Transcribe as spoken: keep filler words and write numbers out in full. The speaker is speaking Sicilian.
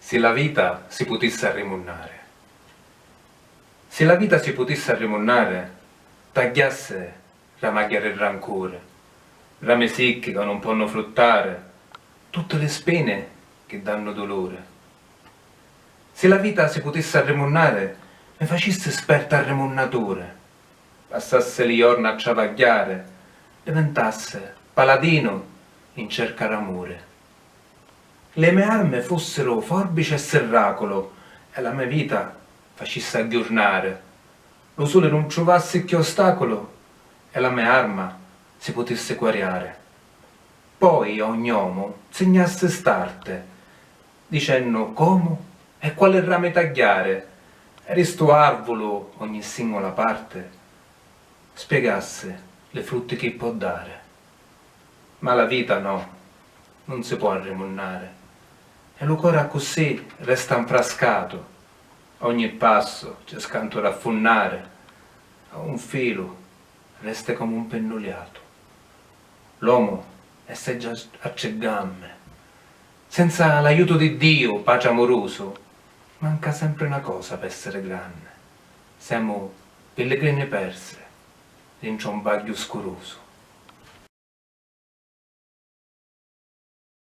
Si la vita si putissi arrimunnari. Si la vita si putissi arrimunnari, tagghiassi ramagghiari rancuri, rami sicchi ca nun ponnu fruttari, tutti li spini chi dannu duluri. Si la vita si putissi arrimunnari, mi facissi sperta arrimunnaturi, passassi li jorna a travagghiari, divintassi paladinu in cerca d'amuri. Li me armi fussiru forbici e sirraculu, e la me vita facissi agghjurnari, lu suli nun truvassi cchiù ostaculu, e la me arma si putissi quariari. Poi ogni omu nsignassi st'arti, dicennu comu e quali rami tagghiari, e di stu arvulu ogni singula parti spiegassi li frutti chi po' dari. Ma la vita no, nun si po' arrimunnari, e lu cori accussì resta nfrascatu, ogni passu c'è scantu d'affunnari, a un filu resti comu mpinnuliatu. L'omu è seggiu a tri gammi, senza l'aiutu di Diu, Patri amurusu, manca sempri na cosa p'essiri granni, semu pilligrini persi dintra un bagghiu scurusu.